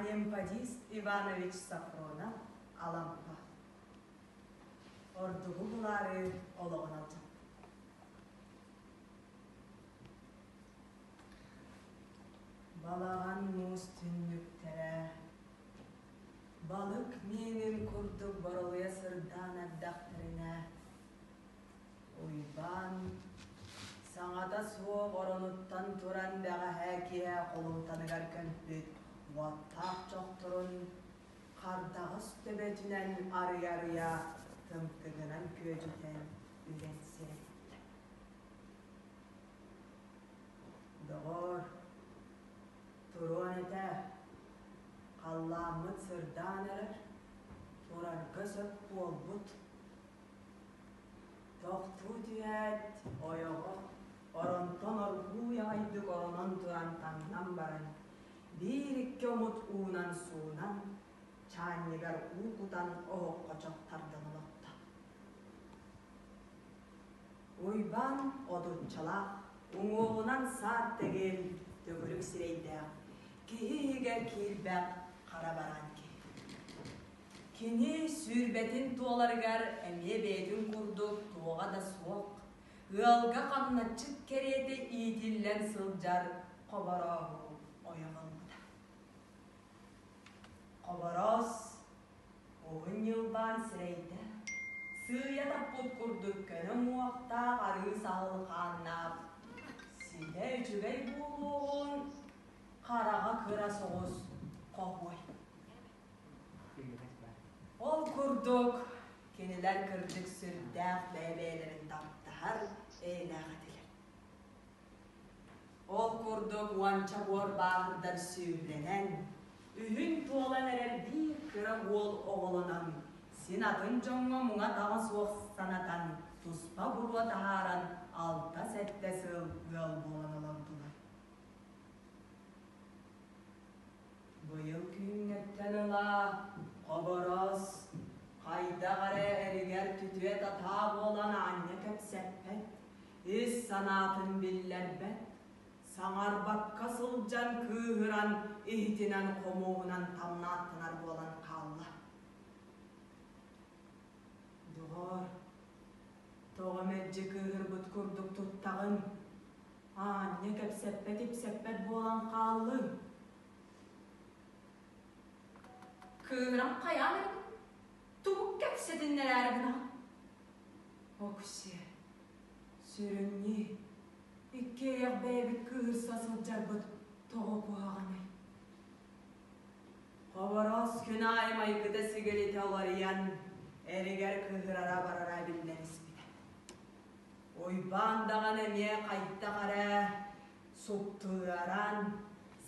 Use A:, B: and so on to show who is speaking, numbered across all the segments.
A: Анемподист Иванович Сафронов Алампа Ордугу булаары олоҕун алдьаппыт. Балаҕан муус түннүктэрэ балык миинин курдук боролуйа сырдаан эрдэхтэринэ Уйбаан саҥата суох оронуттан туран бэҕэһээ киэһэ холумтаныгар көмпүт уоттаах чохторун хардаҕас төбөтүнэн арыйа-арыйа тымтыгынан күөдьүтэн үрэн сэрэттэ. Доҕоор, туруон этэ, халлааммыт сырдаан эрэр, турарга сөп буолбут. Тохтуу түһээт, ойоҕо оронтон оргууй аҕайдык оронон туран таҥнан баран, биир-икки омут уунан суунан, чаанньыгар уу кутан оһоххо чох тардан олордо. Уйбаан отуччалаах, уҥуоҕунан саар тэгил, төгүрүк сирэйдээх, киһи иһигэр киирбэх хара бараан киһи. Кини сүүрбэтин туоларыгар эмиэ бэйэтин курдук туоҕа да суох, ыалга хамначчыт кэриэтэ иитиллэн сылдьар Хоборооһу ойох ылбыта. Хобороос уһун ньылбаан сирэйдээх, сыыйа таппыт курдук көнө уҥуохтаах арыы саһыл хааннаах, ситэ үчүгэй буолуоҕун хараҕа кыра соҕус хоһуой. Ол курдук кинилэр кырдьык сүрдээх бэйэ-бэйэлэрин таптаһар эйэлээх этилэр. Ол курдук уонча буор бааһырдар сүүрдэнэн, үһүн туолан эрэр биир кыра уол оҕолонон, син атын дьоҥҥо муҥа-таҕа суох санатан, туспа буруо таһааран алта-сэттэ сыл ыал буолан олордулар. Быйыл күһүҥҥэттэн ыла Хобороос хайдах эрэ эригэр түтүө-татаа буолан аанньа кэпсэппэт, ис санаатын биллэрбэт, саҥарбакка сылдьан кыыһыран иһитинэн хомуоһунан тамнааттанар буолан хаалла. Доҕоор, тоҕо мэлдьи кыыһырбыт курдук туттаҕын? Аанньа кэпсэппэт-ипсэппэт буолан хааллыҥ.
B: Кыыһыран хайаан эрэ тугу кэпсэтиннэрээри гынаҕын?
A: Оксиэ, сүрүнньүү, иккиэйэх бэйэбит кыыһырса сылдьарбыт тоҕо куһаҕаный? Хобороос күн аайы майгыта-сигилитэ уларыйан, эригэр кыыһырара барара биллэн испитэ. Уйбаан даҕаны эмиэ хайдах эрэ суптуйаран,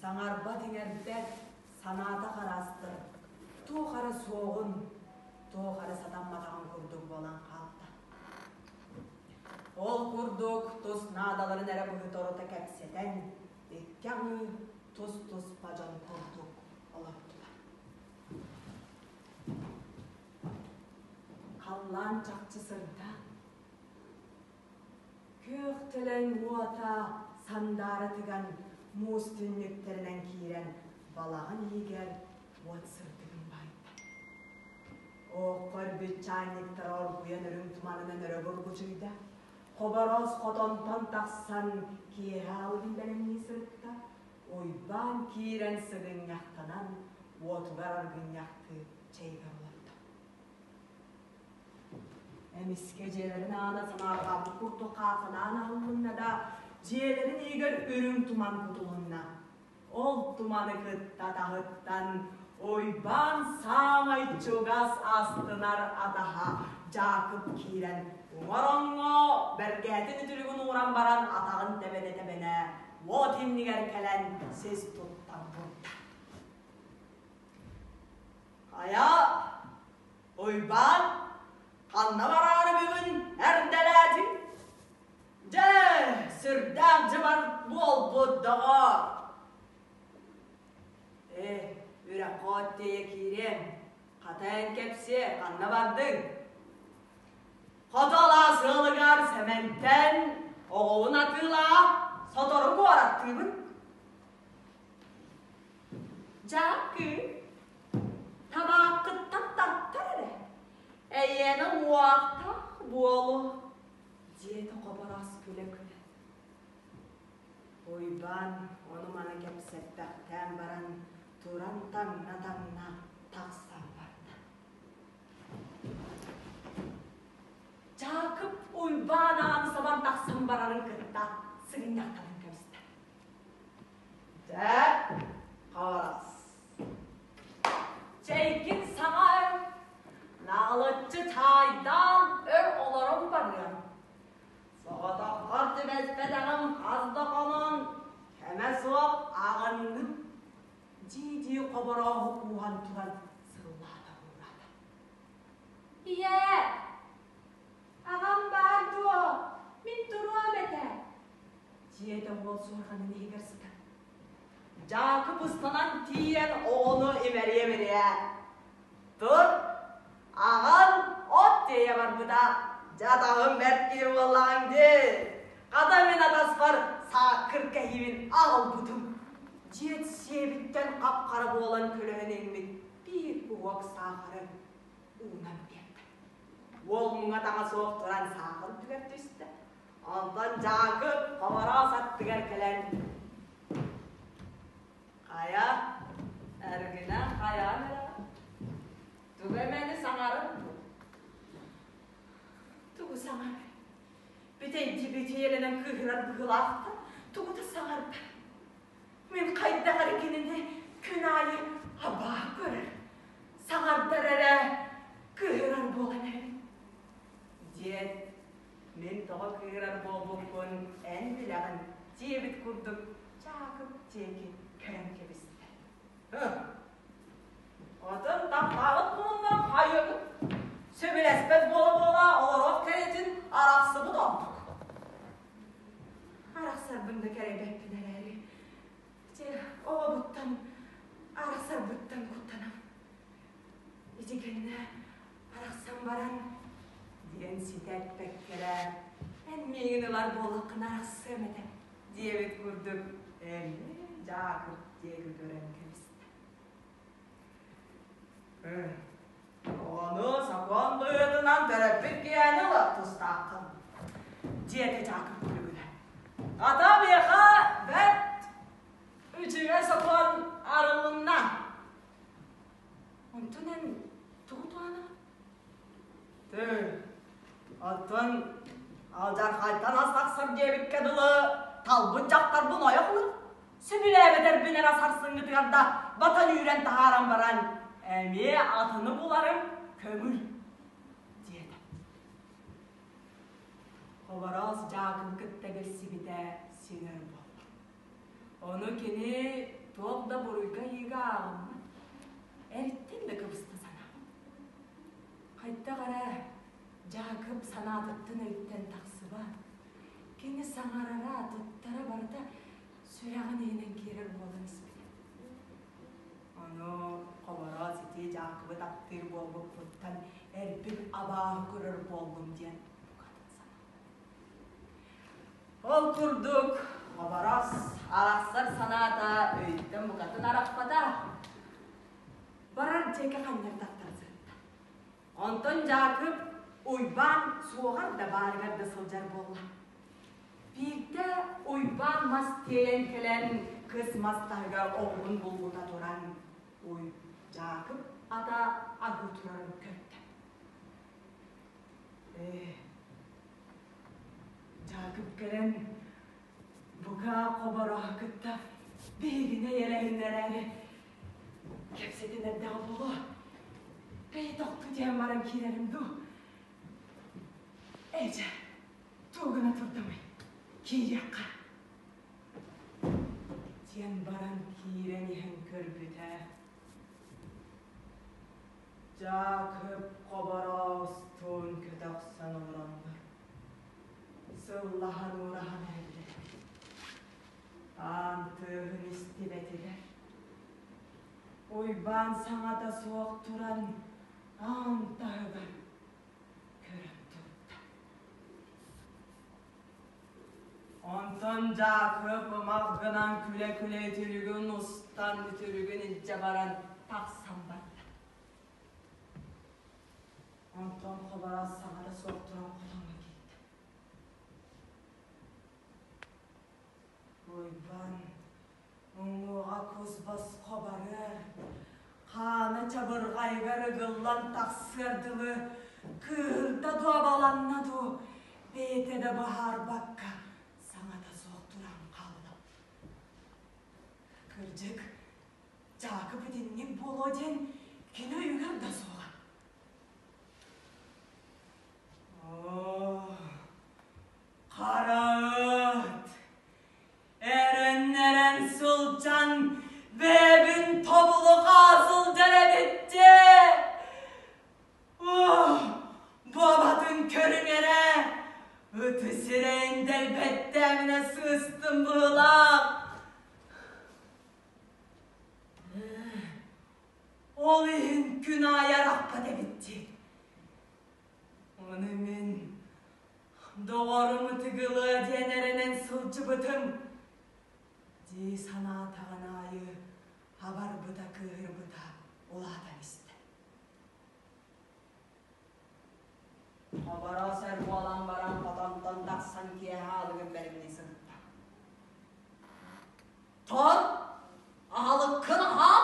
A: саҥарбат-иҥэрбэт, санаата хараастар, туох эрэ суоҕун, туох эрэ сатамматаҕын курдук буолан хаалта. Ол курдук тус наадаларын эрэ быһыта-орута кэпсэтэн, икки аҥыы тус-туспа дьон курдук олордулар. Халлаан чахчы сырдаан, Күөх төлөн уота сандаара тыган, муус түннүктэринэн киирэн, балаҕан иһигэр уот сырдыгын баайда. Оокко өлбүт чаанньыктара оргуйан үрүҥ туманынан өрө бургучуйда. Хобороос хотонтон тахсан киэһэ аалыгын бэлэмнии сырытта. Уйбаан киирэн сыгынньахтанан, уотугар аргынньахтыы чэйгэ олордо. Эмискэ дьиэлэрин аана санаарҕаабыт курдук хаахынаан аһыллынна да, дьиэлэрин иһигэр үрүҥ туман кутулунна. Ол туманы кытта таһыттан Уйбаан саамай чугас астынар атаһа Дьаакып киирэн уҥар оҥҥо бэргэһэтин үтүлүгүн ууран баран атаҕын тэбэнэ-тэбэнэ уот иннигэр кэлэн сис туттан турда. Хайа, Уйбаан, ханна бараары бүгүн эрдэлээтиҥ? Дьэ, сүрдээх дьыбар буолбут доҕоор. Ээ, үрэххэ от тиэйэ киириэм. Хата эн кэпсиэ, ханна бардыҥ? Хоту алаас ыалыгар Сэмэнтэн оҕобун атыылаа, сотору куораттыыбын. Дьаакы, табааккыттан тартар эрэ, эйиэнэ уохтаах буолуо, диэтэ Хобороос күлэ-күлэ. Уйбаан ону-маны кэпсэппэхтээн баран, туран таҥна-таҥна тахсан барда. Дьаакып Уйбаан ааны сабан тахсан барарын кытта сыгынньахтанан кэбистэ. Дьэ, хабарас. Чэйгин саҥа өр, наҕылыччы чаайдаан өр олорон барыам. Соҕотоххор түбэспэтэҕим хас да хонон, кэмэ суох аҕынным дии-дии хоборооһу кууһан туран сыллаата уураата.
B: Ийээ, аҕам баар дуо? Мин туруом этэ.
A: Дьиэтэ уол суорҕанын иһигэр сытар. Дьаакып ыстанан тиийэн оҕону имэрийэ-имэрийэ «Тур, аҕаҥ от тиэйэ барбыта, дьэ атаҕым бэрт киһи буоллаҕыҥ дии, хата мин атаспар сааккыр кэһиибин аҕалбытым» дьиэт сиэбиттэн хап-хара буолан көлөһүн иҥмит биир уһуок саахары уунан биэрдэ. Уол муҥа-таҥа суох туран саахар үрдүгэр түстэ. Онтон Дьаакып хобороос аттыгар кэлэн «Хайа, эргинэ хайаан эрэ, тугу эмэни саҥарын дуу?»
B: Тугу саҥарай? Бүтэйдии бүтүйэлэнэн кыыһырар быһыылаахтан тугу да саҥарбат. Мин хайдах эрэ кинини күн аайы абаа көрөр, саҥардар эрэ кыыһырар буолан эрэбин.
A: Диэт, мин тоҕо кыыһырар буолбуппун эн билэҕин диэбит курдук Дьаакып диэки көрөн кэбистэ. Атын таптаабыт муннар хайыгын сөбүлэспэт буола-буола олорох кэрэтин арахсыбыт ордук.
B: Арахсарбын да кэрэйбэппин эрээри, ити оҕобуттан арахсарбыттан куттанам. Ити кэннэ арахсан баран
A: диэн ситэ эппэккэрэ
B: эн миигин ылар буоллаххына арахсыам этэ
A: диэбит курдук эмиэ Дьаакып диэки көрөн кэбистэ. Оҕону сокуон быһыытынан төрөппүт киһини ылар тустааххын, диэтэ Дьаакып күлүгүнэ. Хата миэхэ бэрт үчүгэй сокуон арылынна.
B: Онтон эн тугу туһанаҕын?
A: Тыы, оттон алдьархайтан ас тахсар диэбиккэ дылы талбыт дьахтарбын ойох ылар. Сөбүлээбэтэрбин эрэ сарсыҥҥытыгар да батан үүрэн таһааран баран, эмиэ атыны буларым көҥүл, диэтэ. Хобороос Дьаакыбы кытта билсибитэ син өр буолла. Ону кини туох да буруйга-айыыга ааҕыммат, эриттэн да кыбыста санаабат. Хайдах эрэ Дьаакып санаатыттан өйтөн тахсыбат, кини саҥарара, туттара барыта сүрэҕин иһинэн киирэр буолан испитэ. Ону Хобороос ити Дьаакыбы таптыыр буолбуппуттан эрбин абааһы көрөр буоллум диэн букатын санаабат. Ол курдук Хобороос арахсар санаата өйтөн букатын арахпата.
B: Барар дьиэкэ ханньар таттара сырытта.
A: Онтон Дьаакып Уйбаан суоҕар да баарыгар да сылдьар буолла. Биирдэ Уйбаан мас тиэйэн кэлэн кыс мас таһыгар оҕуһун булгута туран Уй Дьаакып ата аһыы турарын көрдө. Ээ, Дьаакып кэлэн бука хобороһо кытта биһигини эрэһиннэрээри кэпсэтин эрдэҕэ буолуо.
B: Бэйи тохтуу диэн баран киирэрим дуу. Эдьэ, тугу гына турдумуй? Киириэххэ.
A: Диэн баран киирэн иһэн көрбүтэ Дьаакып хобороостуун көтөхсөн олороннор сыллаһан уураһан эрэллэр эбит. Аан тыаһын истибэтилэр. Уйбаан саҥата суох туран аан таһыгар көрөн турда. Онтон Дьаакып ымах гынан күлэ-күлэ үтүлүгүн устан үтүлүгүн илдьэ баран тахсан барда. Онтон Хобороос саҥата суох туран хотоҥҥо киирдэ. Уйбаан уҥуоҕа кус босхо барыар, хаана чабырҕайыгар ыгыллан тахсыар дылы кыыһырда дуобаланна дуу, бэйэтэ да быһаарбакка саҥата суох туран хаалла. Кырдьык, Дьаакып итинник буолуо диэн кини өйүгэр да суоҕа. Оо, Хара ыт, эрэннэрэн сылдьан бэйэбин тобулуха сылдьар эбит дии. Буобатын көрүҥ эрэ, ыты сирэйин дэлбэттээминэ сыыстым быһыылаах. Ол иһин күн аайы арахпат эбит дии. Ону мин доҕорум ытыгылыа диэн эрэнэн сылдьыбытым дии санаатаҕын аайы абарбыта кыыһырбыта улаатан истэ. Хобороос эр буолан баран хотонтон тахсан киэһэ аалыгын бэлэмнии сырытта. Тор, аһылыккын аһаа!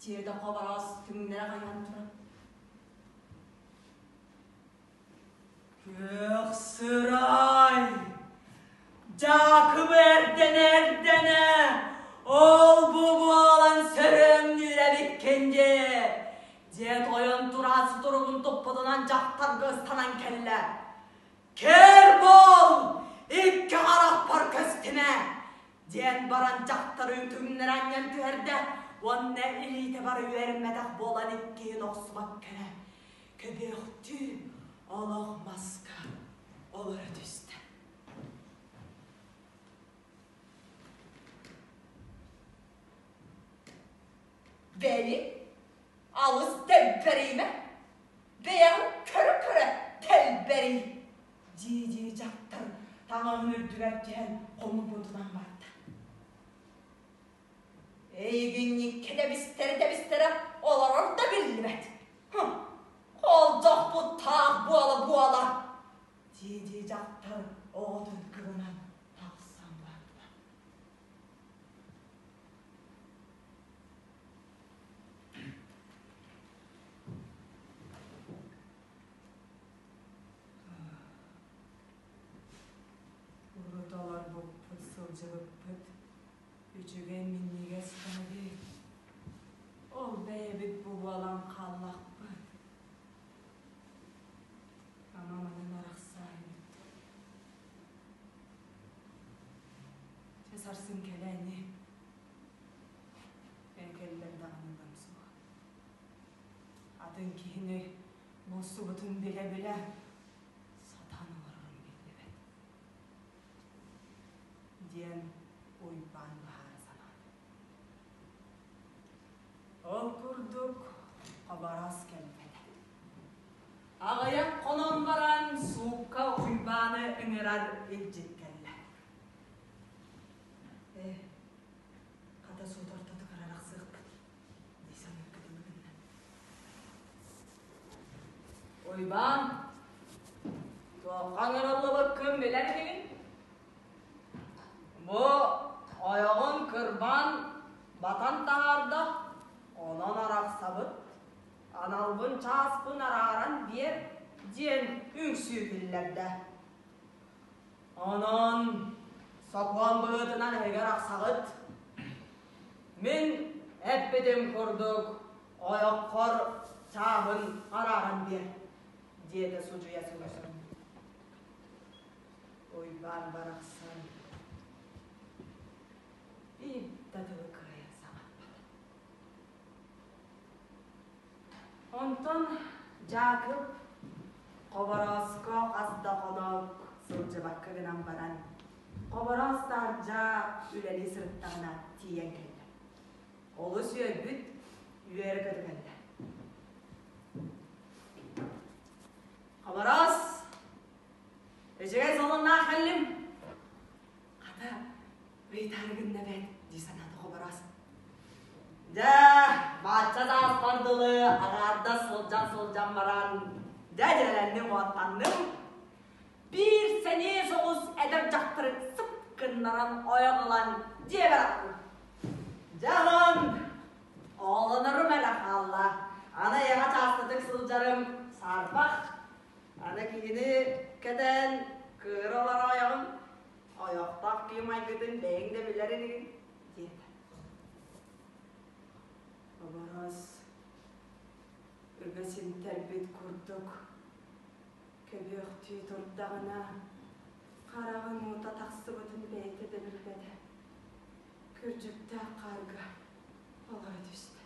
A: Диэтэ Хобороос түҥнэрэ хайан туран. Күөх сырай! Дьаакып эрдэнэ-эрдэнэ, ол-бу буолан сөрөөҥнүүр эбиккин дии! Диэт ойон тураат сутуругун туппутунан дьахтарга ыстанан кэллэ. Кэр буол! Икки харахпар көстүмэ! Диэн баран дьахтары үтүгүннэрэ анньан түһэрдэ уонна илиитэ бары үөрэммэтэх буолан иккиһин охсубакка эрэ көбүөхтүү олох маска олоро түстэ.
B: Бэйи, алыс дэлбэриймэ, бэйэҕин көрө-көрө дэлбэрий
A: дии-дии дьахтар таҥаһын үрдүгэр түһэн хомуйбутунан барда.
B: Эйигинньиккэ тэбистэрэ-тэбистэрэ олорор да биллибэт. Холдьохпут таах буола-буола
A: дии-дии дьахтар оҕотун кыбынан тахсан барда. Урут олорбуппут, сылдьыбыппыт үчүгэй минньигэс эбит. Ол бэйэбит бу буолан хааллахпыт. Ама манан арахсаайбыт. Чэ сарсын кэлэ ини. Эн кэллэр даҕаны ылыам суоҕа. Атын киһини булсубутун билэ-билэ сатаан олорорум биллибэт диэн Уйбаан быһаара санаата. Ол курдук Хобороос кэлбэтэ. Аҕыйах хонон баран суукка Уйбааны ыҥырар илдьит кэллэ. Ээ, хата суут ортотугар арахсыахпыт дии саныырга дылы гынна. Уйбаан, туохха ыҥырыллыбыккын билэр инигин? Бу ойоҕун кырбаан батан таһаарда, онон арахсабыт, аналбын чааспын арааран биэр диэн үҥсүү киллэрдэ. Онон сокуон быһыытынан эһиги арахсаҕыт. Мин эппитим курдук ойоххор чааһын арааран биэр, диэтэ судьуйа сылдьан. Уйбаан барахсан биир да тылы кыайан саҥарбата. Онтон Дьаакып Хоборооско хас да хонук сылдьыбакка гынан баран, Хобороос таһырдьа үлэлии сырыттаҕына тиийэн кэллэ. Олус үөрбүт, үөрэ-көтө кэллэ. Хобороос, үчүгэй сонуннаах кэллим. Ыйытаары гынна эбээт дии санаата Хобороос. Дьэ, бачча сааспар дылы аҥаардас сылдьан-сылдьан баран, дьэ дьэлэнним уоттанным. Биир сэниэ соҕус эдэр дьахтары сып гыннаран ойох ылан дьиэбэр аттым. Дьэ онон оҕолонорум эрэ хаалла. Аны эйэҕэ чаастатык сылдьарым саарбах. Аны киһини кэтээн кыыра олоро ойоҕум ойохтоох киһи майгытын бэйэҥ да билэр инигин диэтэ. Оборос ыга синтэрбит курдук көбүөхтүү турдаҕына хараҕын уута тахсыбытын бэйэтэ да билбэтэ. Күрдьүктээх хаарга олоро түстэ.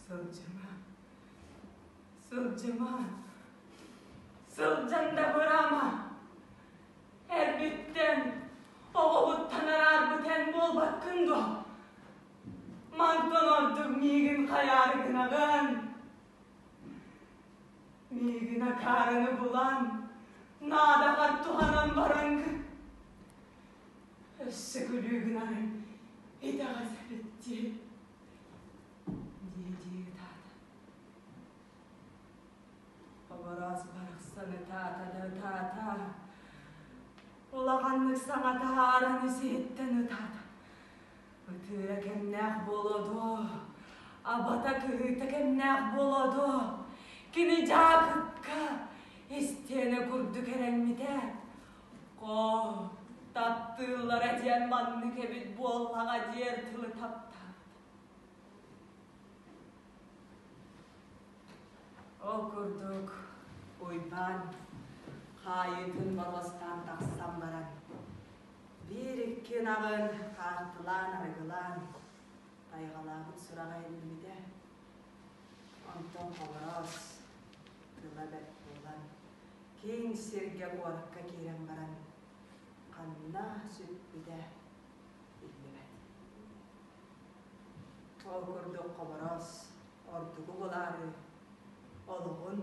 A: Сылдьыма, сылдьыма, сылдьан да бырама. Эрбиттэн, оҕобуттан араарбыт эн буолбаккын дуо? Мантан ордук миигин хайаары гынаҕын? Миигин акаарыны булан, наадаҕар туһанан бараҥҥын. Өссө күлүү гынарыҥ итэҕэс эбит дии. Дии-дии ытаата. Хобороос барахсан ытаата да ытаата. Улаханнык саҥа таһааран ис-иһиттэн ытаата. Ытыыра кэмнээх буолуо дуо? Абата кыһыыта кэмнээх буолуо дуо? Кини дьаакыпка истиэнэ курдук эрэммитэ. Хоо, таптыыллара диэн маннык эбит буоллаҕа диэн тылы таптаабыта. Ол курдук Уйбаан хаайыытын боруостаан тахсан баран, биир-икки ынаҕын хаартылаан-арыгылаан тайҕалаабыт сураҕа иһиллибитэ. Онтон Хобороос тыла бэрт буолан, киэҥ сиргэ куоракка киирэн баран, ханна сүппүтэ биллибэт. Ол курдук Хобороос ордугу булаары олоҕун